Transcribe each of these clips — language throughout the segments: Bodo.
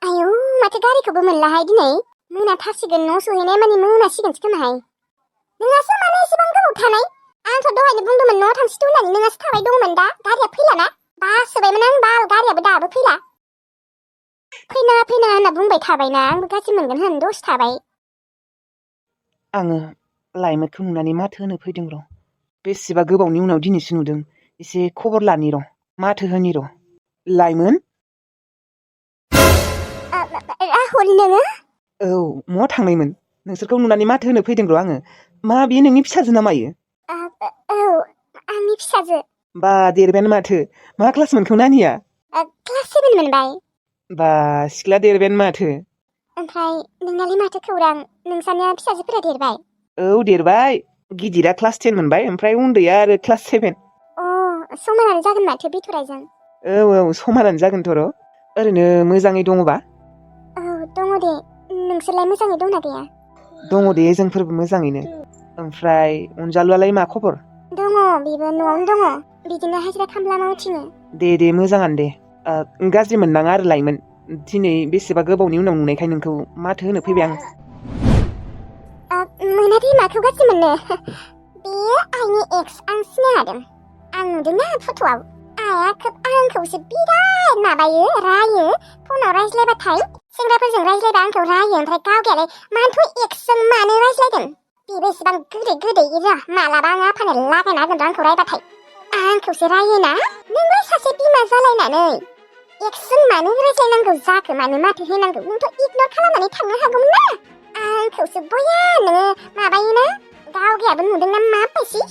आयौ माथो गारिखौबो मोनलाहाय दिनै मोनाथारसिगोन न' सहैनाय मानि मोनासिगोनसो खोमाहाय नोंहासो मानो एसेबां गोबाव थानाय आंथ' दहायनो बुंदोंमोन न'आव थांसै होननानै नोंहासो थाबाय दंमोन दा गारिया फैलाना बासोबायमोन आं बाल गारियाबो दाबो फैला फैनाङा होनना बुंबाय थाबायना आंबो गाज्रि मोनगोन होननानै दसे थाबाय आङो लाइमोनखौ नुनानै माथो होनो फैदों र' बेसेबा गोबावनि उनाव दिनैसो नुदों एसे खबर लानि र' माथो होनि र' लाइमोन राहुल नोङो औ महा थांनायमोन नोंसोरखौ नुनानै माथो होनो फैदों र' आङो मा बे नोंनि फिसाजो ना मायो औ आंनि फिसाजो बा देरबायानो माथो मा क्लास मोनखो नानिया क्लास 7 मोनबाय बा सिख्ला देरबायानो माथो ओमफ्राय नोंनालाय माथो खौरां नोंसानिया फिसाजोफोरा देरबाय औ देरबाय गिदिरा क्लास 10 मोनबाय ओमफ्राय उन्दैया आरो क्लास 7 समानानो जागोन माथो बिथरायजों औ समानानो जागोनथ' र' ओरैनो मोजाङै दङबा औ दङ दे नोंसोरलाय मोजाङै दंना गैया दङ दे जोंफोरबो मोजाङैनो ओमफ्राय अनजालुआलाय मा खबर दङ बेबो न'आवनो दङ बिदिनो हाजिरा खामला मावथिङो दे मोजाङानो दे गाज्रि मोननाङा आरो लाइमोन दिनै बेसेबा गोबावनि उनाव नुनायखाय नोंखौ माथो होनो फैबाय आं मोना दे माखौ गाज्रि मोननो बेयो आइनि एक्स आं सिनाय हादों आं नुदोंना फट'आव आइया खोब आंखौसो बिराद माबायो रायो फनाव रायज्लायबाथाय सेंग्राफोरजों रायज्लायबा आंखौ रायो ओमफ्राय गावगायालाय मानोथ' एक्सजों मानो रायज्लायदों बेबो एसेबां गोदै र' मालाबा आं आफानो लागायना होगोन र' आंखौ रायबाथाय आंखौसो रायोना नोंलाय सासे बिमा जालायनानै एक्सजों मानो रायज्लायनांगौ जाखो मानो माथो होनांगौ नोंथ' इगनर खालामनानै थांनो हागौमोन ना आंखौसो बया नोङो माबायोना गावगायाबो नुदोंना माबायसि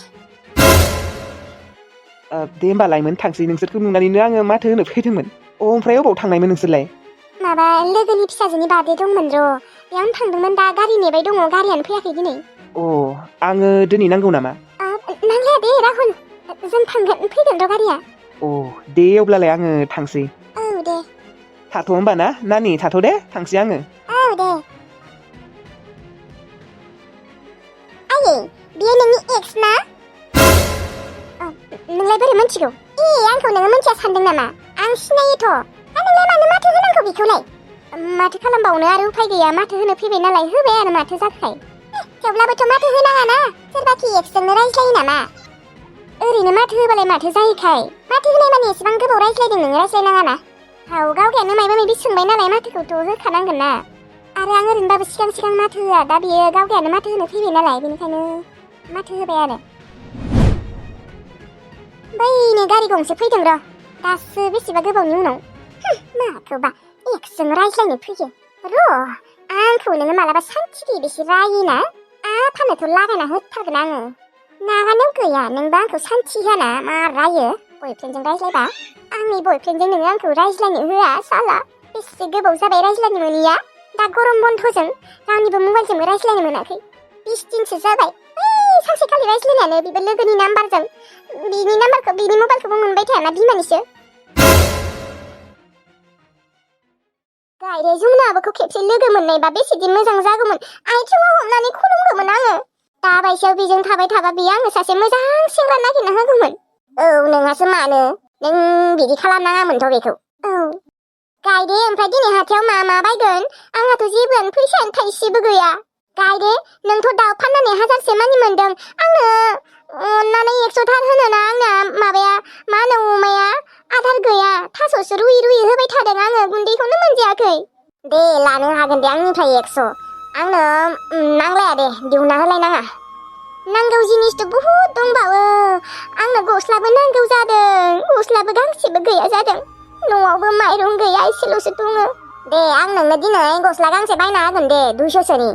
दे होमबा लाइमोन थांसै नोंसोरखौ नुनानैनो आङो माथो होनो फैदोंमोन ओमफ्राय अबाव थांनायमोन नोंसोरलाय माबा लोगोनि फिसाजोनि बार्थडे दंमोन र' बेयावनो थांदोंमोन दा गारि नेबाय दङ गारियानो फैयाखै दिनै आङो दिनै नांगौ नामा नांलाया दे राहुल जों थांगोन फैगोन र' गारिया दे अब्लालाय आङो थांसै औ दे थाथ' होमबा ना नानि थाथ' दे थांसै आङो औ दे आयै बेयो नोंनि एक्स ना नोंलाय बोरै मिथिगौ आंखौ नोङो मिथिया सानदों नामा आं सिनायोथ' नोंलाय मानो माथो होनांगौ बेखौलाय माथो खालामबावनो आरो उफाय गैया माथो होनो फैबाय नालाय होबाय आरो माथो जाखोखाय थेवब्लाबोथ' माथो होनाङाना सोरबाखि एक्सजोंनो रायज्लायो नामा ओरैनो माथो होबालाय माथो जायोखाय माथो होनाय माने एसेबां गोबाव रायज्लायदों नोङो रायज्लायनाङाना गावगायानो माबा माबि सोंबाय नालाय माथोखौथ' होखानांगोन ना आरो आं ओरैनोबाबो सिगां माथो होआ दा बियो गावगायानो माथो होनो फैबाय नालाय बेनिखायनो माथो होबाय आरो बैनो गारि गंसे फैदों र' दासो बेसेबा गोबावनि उनाव माखौबा एक्सजों रायज्लायनो फैयो र' आंखौ नोङो मालाबा सान्थि गैयैसो रायोना आफानोथ' लागायना होथारगोन आङो नागानायाव गैया नोंबा आंखौ सान्थि होआना मा रायो बयफ्रेन्डजों रायज्लायबा आंनि बयफ्रेन्डजों नोङो आंखौ रायज्लायनो होआ साला बेसे गोबाव जाबाय रायज्लायनो मोनिया दा गरम बन्दजों रावनिबो मबाइलजोंबो रायज्लायनो मोनाखै 20 दिनसो जाबाय सानसेखालि रायज्लायनायानो बेबो लोगोनि नाम्बारजों बिनि मबाइलखौबो मोनबाय थायाना बिमानिसो गायरे जमुनाबोखौ खेबसे लोगो मोननायबा बेसेदि मोजां जागौमोन आथिङाव हमनानै खुलुमगौमोन आङो दा बायसेयाव बेजों थाबाय थाबा बियो आंनो सासे मोजां सेंग्रा नागिरना होगौमोन नोंहासो मानो नों बिदि खालामनाङामोनथ' बेखौ गायदे ओमफ्राय दिनै हाथायाव मा बायगोन आंहाथ' जेबोआनो फैसायानो थाइसेबो गैया गायदे नोंथ' दाउ फाननानै 1000 मानि मोनदों आंनो अननानै 100 थार होनोना आंना माबाया मा होनो अमाया आदार गैया थास'सो रुयै होबाय थादों आङो गुन्दैखौनो मोनजायाखै दे लानो हागोन दे आंनिफ्राय 100 आंनो नांलाया दे दिहुनना होलायनाङा नांगौ जिनिसथ' बहुद दंबावो आंनो गस्लाबो नांगौ जादों गस्लाबो गांसेबो गैया जादों न'आवबो माइरं गैया एसेल'सो दङ दे आं नोंनो दिनै गस्ला गांसे बायना होगोन दे 200सोनि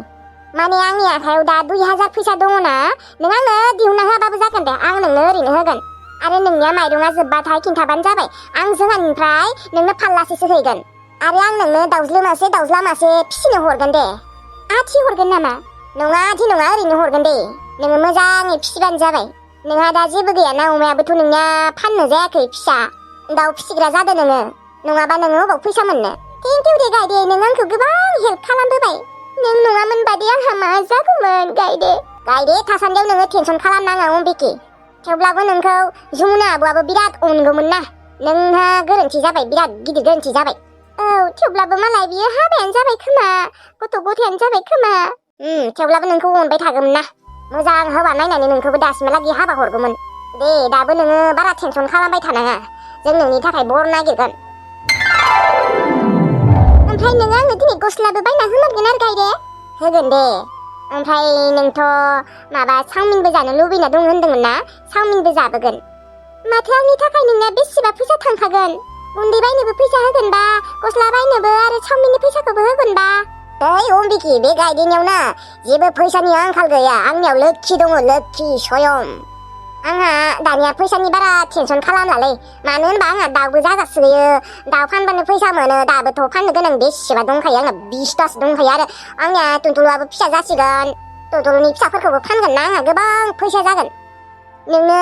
माने आंनि आखायाव दा 2000 फैसा दङना नों आंनो दिहुनना होआबाबो जागोन दे आं नोंनो ओरैनो होगोन आरो नोंनिया माइरंआ जोब्बाथाय खिन्थाबानो जाबाय आं जोंहानिफ्राय नोंनो फाल्लासेसो हैगोन आरो आं नोंनो दाउज्ला मासे फिसिनो हरगोन दे आथि हरगोन नामा नङा आथि नङा ओरैनो हरगोन दे नोङो मोजाङै फिसिबानो जाबाय नोंहा दा जेबो गैयाना अमायाबोथ' नोंनिया फाननो जायाखै फिसा दाउ फिसिग्रा जादों नोङो नङाबा नोङो अबाव फैसा मोननो थेंकिउ दे गायदे नों आंखौ गोबां हेल्प खालामबोबाय नों नङामोनबा दे आंहा मा जागौमोन गायदे थासान्दियाव नोङो टेनसन खालामनाङा अम्बिके थेवब्लाबो नोंखौ जमुना आब'आबो बिराद अनगौमोन ना नोंहा गोरोन्थि जाबाय बिराद गिदिर गोरोन्थि जाबाय औ थेवब्लाबो मालाय बियो हाबायानो जाबाय खोमा गथ' गथायानो जाबाय खोमा थेवब्लाबो नोंखौ अनबाय थागौमोन ना मोजां हौवा नायनानै नोंखौबो दासिमहालागै हाबा हरगौमोन दे दाबो नोङो बारा टेनसन खालामबाय थानाङा जों नोंनि थाखाय बर नागिरगोन ओमफ्राय नोङो आंनो दिनै गस्लाबो बायना होमारगोन आरो गायदे होगोन दे ओमफ्राय नोंथ' माबा चावमिनबो जानो लुबैना दं होन्दोंमोन ना चावमिनबो जाबोगोन माथो आंनि थाखाय नोंना बेसेबा फैसा थांखागोन उन्दै बायनोबो फैसा होगोनबा गस्ला बायनोबो आरो चावमिननि फैसाखौबो होगोनबा ओइ अम्बिकी बे गायदेनियाव ना जेबो फैसानि आंखाल गैया आंनियाव लोक्षि दङ लोक्षि स्वयं आंहा दानिया फैसानि बारा टेनसन खालामलालै मानो होनबा आंहा दाउबो जाजासोयो दाउ फानबानो फैसा मोनो दाबोथ' फाननो गोनां बेसेबा दंखायो आंना 20तासो दंखायो आरो आंनिया टुनटुलुआबो फिसा जासिगोन टुनटुलुनि फिसाफोरखौबो फानगोन ना आंहा गोबां फैसा जागोन नोंनो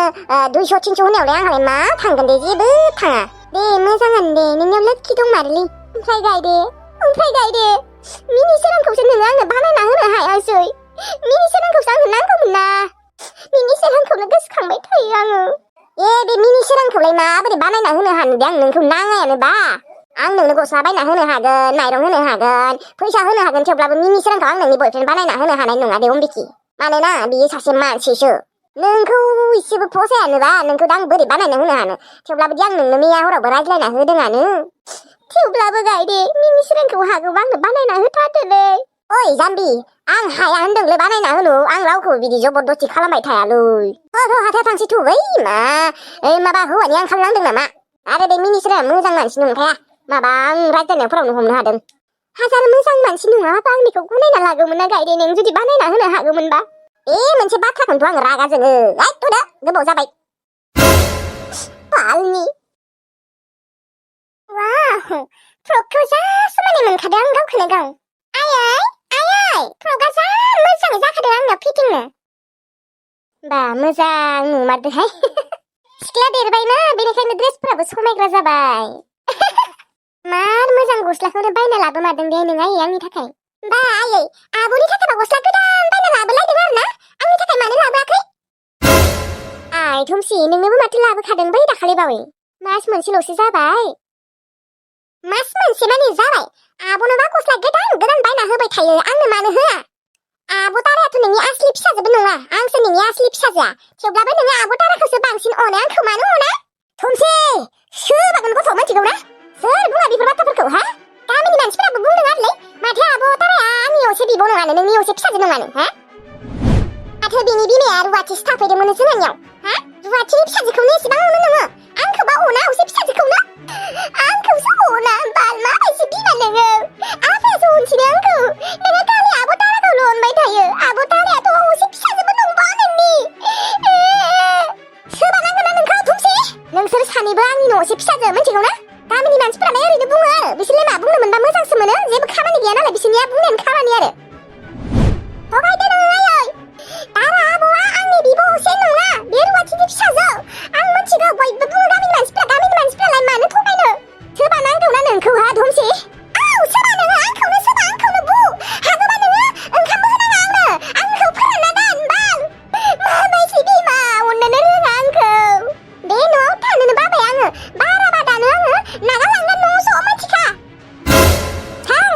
200-300 होनायावलाय आंहालाय मा थांगोन दे जेबो थाङा दे मोजाङानो दे नोंनियाव लोक्षि दं मारलै ओमफ्राय गायदे मिनि सोरांखौसो नोङो आंनो बानायना होनो हायासै मिनि सोरांखौसो आंनो नांगौमोन ना मिनि सोरांखौनो गोसोखांबाय थायो आङो बे मिनि सोरांखौलाय माबोरै बानायना होनो हानो दे आं नोंखौ नाङायानोबा आं नोंनो गस्ला बायना होनो हागोन माइरं होनो हागोन फैसा होनो हागोन थेवब्लाबो मिनि सोरांखौ आं नोंनि बयफ्रेन्ड बानायना होनो हानाय नङा दे अम्बिकी मानोना बियो सासे मानसिसो नोंखौ इसेबो फसायानोबा नोंखौ दा आं बोरै बानायना होनो हानो थेवब्लाबो दि आं नोंनो मैया हरावबो रायज्लायना होदोंआनो थेवब्लाबो गायदे मिनि सोरांखौ हागौबा आंनो बानायना होथारदोलै ओइ जाम्बि आं हाया होनदोंलै बानायना होनो आं रावखौबो बिदि जबरदस्ति खालामबाय थायालै हाथायाव थांसै थु बै माबा हौवानि आंखाल नांदों नामा आरो बे मिनि सोराङा मोजां मानसि नंखाया माबा आं रायज्लायनायफोरावनो हमनो हादों हाजार मोजां मानसि नङाबा आं बेखौ गनायना लागौमोन ना गायदे नों जुदि बानायना होनो हागौमोनबा मोनसे बाथ्राखौनोथ' आं रागा जोङो थ'दो गोबाव जाबाय बालनि वाव फ्रकखौ जा समायना मोनखादों आं गावखौनो गाव आयै फ्रकआ जा मोजाङै जाखादों आंनाव फिटिंनो बा मोजां नुमारदोंहाय सिख्ला देरबायना बेनिखायनो ड्रेसफोराबो समायग्रा जाबाय मार मोजां गस्लाखौनो बायना लाबोमारदों दे नों आयै आंनि थाखाय बा आयै आब'नि थाखायबा गस्ला गोदान बायना लाबोलायदों आरो ना आंनि थाखाय मानो लाबोआखै आइ थुमसि नोंनोबो माथो लाबोखादों बै दाखालि बावै मास मोनसेल'सो जाबाय मास मोनसे माने जाबाय आब'नोबा गस्ला गोदान बायना होबाय थायो आंनो मानो होआ आब' तारायाथ' नोंनि आसलि फिसाजोबो नङा आंसो नोंनि आसलि फिसाजोआ थेवब्लाबो नोङो आब' ताराखौसो बांसिन अनो आंखौ मानो अना थुमसि सोबागोन गथ' मिथिगौ ना सोर बुङा बेफोर बाथ्राफोरखौ हा गामिनि मानसिफोराबो बुंदों आरोलै माथो आब' ताराया आंनि असे बिब' नङानो नोंनि असे फिसाजो नङानो हा माथो बिनि बिमाया रुवाथिसो थाफैदोंमोन जोंहानियाव हा रुवाथिनि फिसाजोखौनो एसेबां अनो नोङो आंखौबा अना असे फिसाजोखौनो आंखौसो अना बाल माबायदि बिमा नोङो आफायासो अनसिनो आंखौ नोङो खालि आब' ताराखौल' अनबाय थायो आब' तारायाथ' असे फिसाजोबो नंबा नोंनि सोबानांगोन ना नोंखौ थुमसि नोंसोर सानैबो आंनि न'से फिसाजो मिथिगौ ना गामिनि मानसिफोरालाय ओरैनो बुङो आरो बिसोरलाय मा बुंनो मोनबा मोजांसो मोनो जेबो खामानि गैया नालाय बिसोरनिया बुंनायानो खामानि आरो थगायदो नोङो आयै तारा आब'आ आंनि बिब' असे नङा बे रुवाथिनि फिसाजो आं मिथिगौ बयबो बुङो गामिनि मानसिफोरालाय मानो थगायनो सोबा नांगौ ना नोंखौ हा धमसि सोबा नोङो आंखौनो बु हागौबा नोङो ओंखामबो होनाङा आंखौ फोरानना दान बाल माबायदि बिमा अननोनो रोङा आंखौ बे न'आव थानोनो बाबाय आङो बाराबा दानो आङो नागारलांगोन न'आव ज' मिथिखा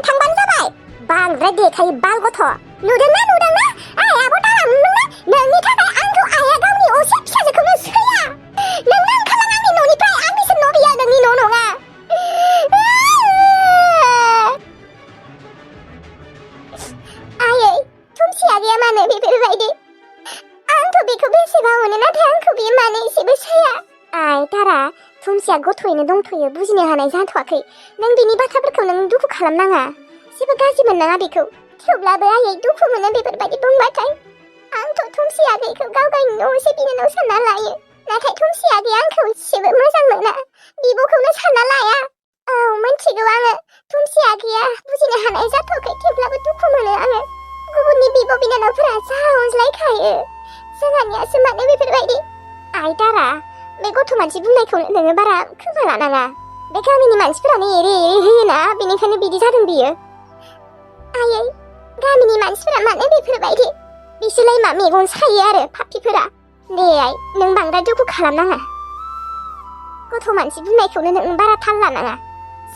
थांबानो जाबाय बांद्राय देखायो बाल गथ' नुदोंना आइ आब' तारा नुदोंना नोंनि थाखाय आंखौ आइया गावनि असे फिसाजोखौनो सैया नोंनो ओंखारलां आंनि न'निफ्राय आंनिसो न' बियो नोंनि न' नङा आयै थुमसिया गैया मानो बेफोरबायदि आंथ' बेखौ बेसेबा अनो नाथाय आंखौ बियो मानो एसेबो सैया आइ तारा थुमसिया गथ'यैनो दंथ'यो बुजिनो हानाय जाथ'वाखै नों बिनि बाथ्राफोरखौ नों दुखु खालामनाङा जेबो गाज्रि मोननाङा बेखौ थेवब्लाबो आयै दुखु मोनो बेफोरबायदि बुंबाथाय आंथ' थुमसि आगैखौ गावनि न'से बिनानाव सानना लायो नाथाय थुमसि आगैया आंखौ एसेबो मोजां मोना बिब'खौनो सानना लाया औ मिथिगौ आङो थुमसि आगैया बुजिनो हानाय जाथ'वाखै थेवब्लाबो दुखु मोनो आङो गुबुननि बिब' बिनानावफोरा जा अनज्लायखायो जोंहानियासो मानो बेफोरबायदि आइ तारा बे गथ' मानसि बुंनायखौनो नोङो बारा खोमा लानाङा बे गामिनि मानसिफोरानो एरे होयोना बेनिखायनो बिदि जादों बियो आयै गामिनि मानसिफोरा मानो बेफोरबायदि बिसोरलाय मा मेगन सायो आरो पापिफोरा दे आइ नों बांद्राय दुखु खालामनाङा गथ' मानसि बुंनायखौनो नों बारा थाल लानाङा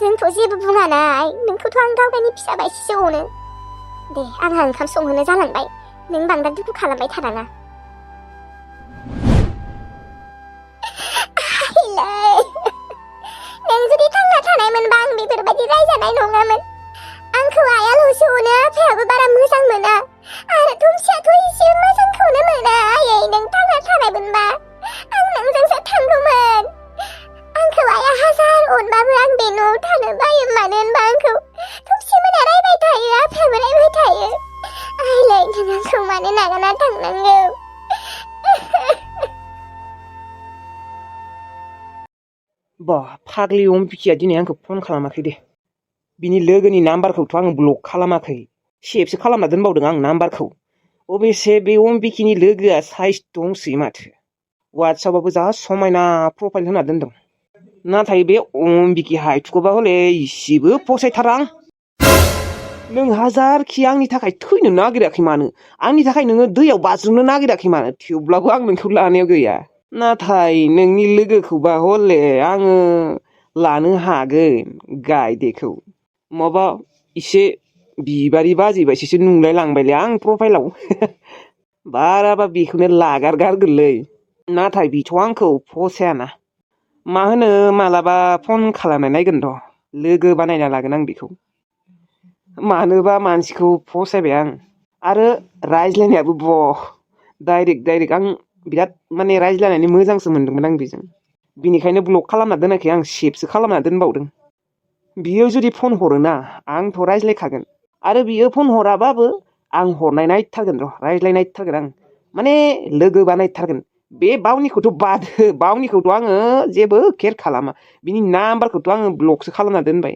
जोंथ' जेबो बुङानाय नोंखौथ' आं गावगायनि फिसा बायदिसो अनो दे आंहा ओंखाम संहोनो जालांबाय नों बांद्राय दुखु खालामबाय थानाङा नों जुदि थांना थानायमोनबा आं बेफोरबायदि रायजानाय नङामोन आंखौ आइयाल'सो अनो आफायाबो बारा मोजां मोना आरो थुमसियाथ' एसे मोजांखौनो मोना आयै नों थांना थानायमोनबा आं नोंजोंसो थांगौमोन आंखौ आइया हाजार अनबाबो आं बे न'आव थानो बायो मानो होनबा आंखौ थुमसिमोना रायबाय थायो आफायाबो रायबाय थायो आइलाय नों आंखौ मानो नागारना थांनांगौ बा फाग्लि अम्बिकिया दिनै आंखौ फन खालामाखै दे बिनि लोगोनि नाम्बारखौथ' आं ब्लक खालामाखै सेभसो खालामना दोनबावदों आं नाम्बारखौ अबेसे बे अम्बिकिनि लोगोआ साइज दंसै माथो वाट्सआपआवबो जा समायना प्रफाइल होना दोनदों नाथाय बे अम्बिकि हायथुखौबा हले इसेबो फसायथारा आं नों हाजारखि आंनि थाखाय थैनो नागिराखै मानो आंनि थाखाय नोङो दैयाव बाज्रुमनो नागिराखै मानो थेवब्लाबो आं नोंखौ लानायाव गैया नाथाय नोंनि लोगोखौबा हले आङो लानो हागोन गायदेखौ माबा एसे बिबारि बाजै बायदिसो नुलाय लांबायलै आं प्रफाइलाव बाराबा बेखौनो लागारगारगोनलै नाथाय बिथ' आंखौ फसायाना मा होनो मालाबा फन खालामना नायगोन र' लोगो बानायना लागोन आं बेखौ मानोबा मानसिखौ फसायबाय आं आरो रायज्लायनायाबो डाइरेक्ट आं बिराद माने रायज्लायनानै मोजांसो मोनदोंमोन आं बेजों बिनिखायनो ब्लक खालामना दोनाखै आं सेभसो खालामना दोनबावदों बियो जुदि फन हरोना आंथ' रायज्लायखागोन आरो बियो फन हराबाबो आं हरनाय नायथारगोन र' रायज्लाय नायथारगोन आं माने लोगो बानायथारगोन बे बावनिखौथ' बादो बावनिखौथ' आङो जेबो केयार खालामा बिनि नाम्बारखौथ' आङो ब्लकसो खालामना दोनबाय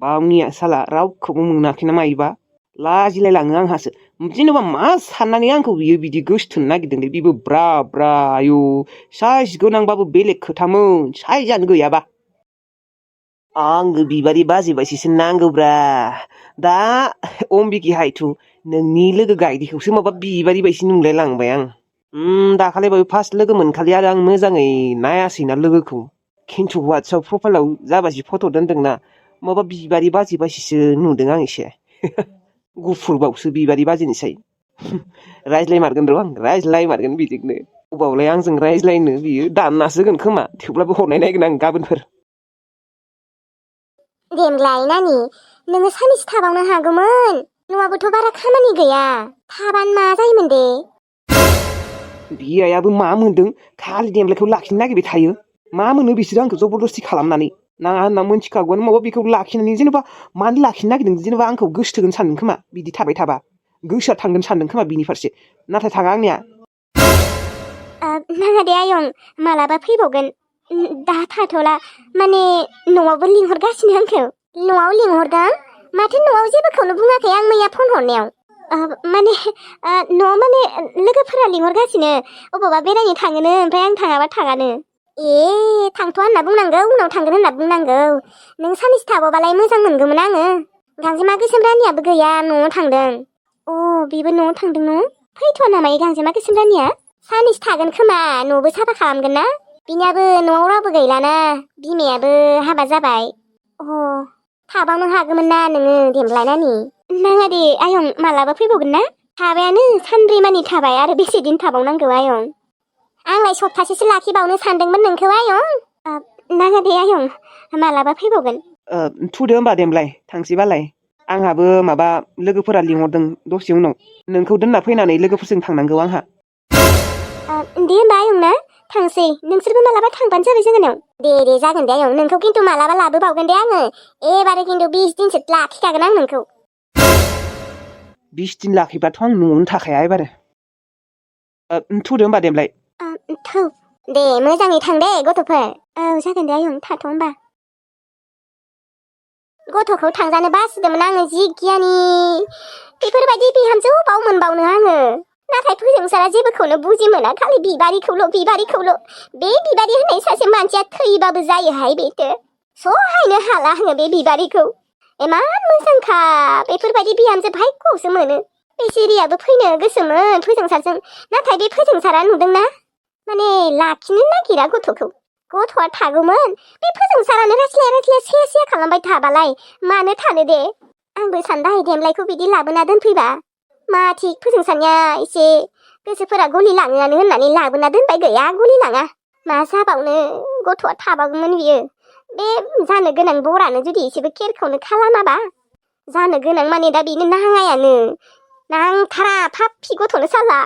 बावनिया साला रावखौबो मोनाखै ना मायोबा लाजिलाय लाङो आंहासो जेनेबा मा साननानै आंखौ बियो बिदि गोसोथोनो नागिरदोंलै बिबो ब्रा ब्रा आयु साइज गोनांबाबो बेलेग खोथामोन साइजानो गैयाबा आंनो बिबारि बाजै बायदिसो नांगौब्रा दा अम्बिकि हायथु नोंनि लोगो गायदिखौसो माबा बिबारि बायदि नुलाय लांबाय आं दाखालि बावै फार्स्ट लोगो मोनखालि आरो आं मोजाङै नायासैना लोगोखौ खिन्थु वाट्सआप प्रफाइलाव जाबायदि फट' दोनदोंना माबा बिबारि बाजै बायदिसो नुदों आं एसे गुफुरबावसो बिबारि बाजिनिसाय रायज्लायमारगोन र' आं रायज्लायमारगोन बिदिनो अबावलाय आंजों रायज्लायनो बियो दाननासो होगोन खोमा थेवब्लाबो हरनाय नायगोन आं गाबोनफोर देमलाय नानि नोङो सानैसो थाबावनो हागौमोन न'आबोथ' बारा खामानि गैया थाबानो मा जायोमोन दे बियायाबो मा मोनदों खालि देमलायखौ लाखिनो नागिरबाय थायो मा मोनो बिसोरो आंखौ जबरदस्ति खालामनानै नाङा होनना मोनथिखागौआनो माबा बेखौ लाखिनानै जेनेबा मानो लाखिनो नागिरदों जेनेबा आंखौ गोसोथोगोन सानदों खोमा बिदि थाबाय थाबा गोसोआ थांगोन सानदों खोमा बिनि फारसे नाथाय थाङा आंनिया नाङा दे आयं मालाबा फैबावगोन दा थाथ'ला माने न'आवबो लिंहरगासिनो आंखौ न'आव लिंहरदों माथो न'आव जेबोखौनो बुङाखै आं मैया फन हरनायाव माने न'आव माने लोगोफोरा लिंहरगासिनो अबावबा बेरायनो थाङोनो ओमफ्राय आं थाङाबा थाङानो ए थांथ' होनना बुंनांगौ उनाव थांगोन होनना बुंनांगौ नों सानैसो थाबावबालाय मोजां मोनगौमोन आङो गांजेमा गोसोम रानियाबो गैया न'आव थांदों बेबो न'आव थांदों न' फैथ'वा नामा गांजेमा गोसोम रानिया सानैसो थागोन खोमा न'बो साफा खालामगोन ना बिनियाबो न'आव रावबो गैलाना बिमायाबो हाबा जाबाय थाबावनो हागौमोन ना नोङो देमलायनानि नाङा दे आयं मालाबा फैबावगोन ना थाबायानो सानब्रै मानि थाबाय आरो बेसे दिन थाबावनांगौ आयं आंलाय सप्तासेसो लाखिबावनो सानदोंमोन नोंखौ आयं नाङा दे आयं मालाबा फैबावगोन थुदो होमबा देमलाय थांसैबालाय आंहाबो माबा लोगोफोरा लिंहरदों दसे उनाव नोंखौ दोनना फैनानै लोगोफोरजों थांनांगौ आंहा दे होमबा आयं ना थांसै नोंसोरबो मालाबा थांबानो जाबाय जोंहानाव दे जागोन दे आयं नोंखौ खिन्थु मालाबा लाबोबावगोन दे आङो एबारे खिन्थु 20 दिनसो लाखिखागोन आं नोंखौ 20 दिन लाखिबाथ' आं न'आवनो थाखाया एबारो थुदो होमबा देमलाय थौ दे मोजाङै थां दे गथ'फोर जागोन दे आयं थाथ' होमबा गथ'खौ थांजानो बासिदोंमोन आङो जि गियानि बेफोरबायदि बिहामजो बाव मोनबावनो आङो नाथाय फोजोंसारा जेबोखौनो बुजि मोना खालि बिबारिखौल' बे बिबारि होननाय सासे मानसिया थैबाबो जायोहाय बेथो सहायनो हाला आङो बे बिबारिखौ इमान मोजांखा बेफोरबायदि बिहामजो भाग्यआवसो मोनो बे सिरियाबो फैनो गोसोमोन फोजोंसारजों नाथाय बे फोजोंसारा नुदोंना माने लाखिनो नागिरा गथ'खौ गथ'आ थागौमोन बे फोजोंसारानो रायज्लाय से खालामबाय थाबालाय मानो थानो दे आंबो सानबाय देमलायखौ बिदि लाबोना दोनफैबा मा थिग फोजोंसारनिया एसे गोसोफोरा गलि लाङोआनो होननानै लाबोना दोनबाय गैया गलि लाङा मा जाबावनो गथ'आ थाबागौमोन बियो बे जानो गोनां बरानो जुदि एसेबो केरखौनो खालामाबा जानो गोनां माने दा बेनो नाङायानो नांथारा फाफि गथ'नो साला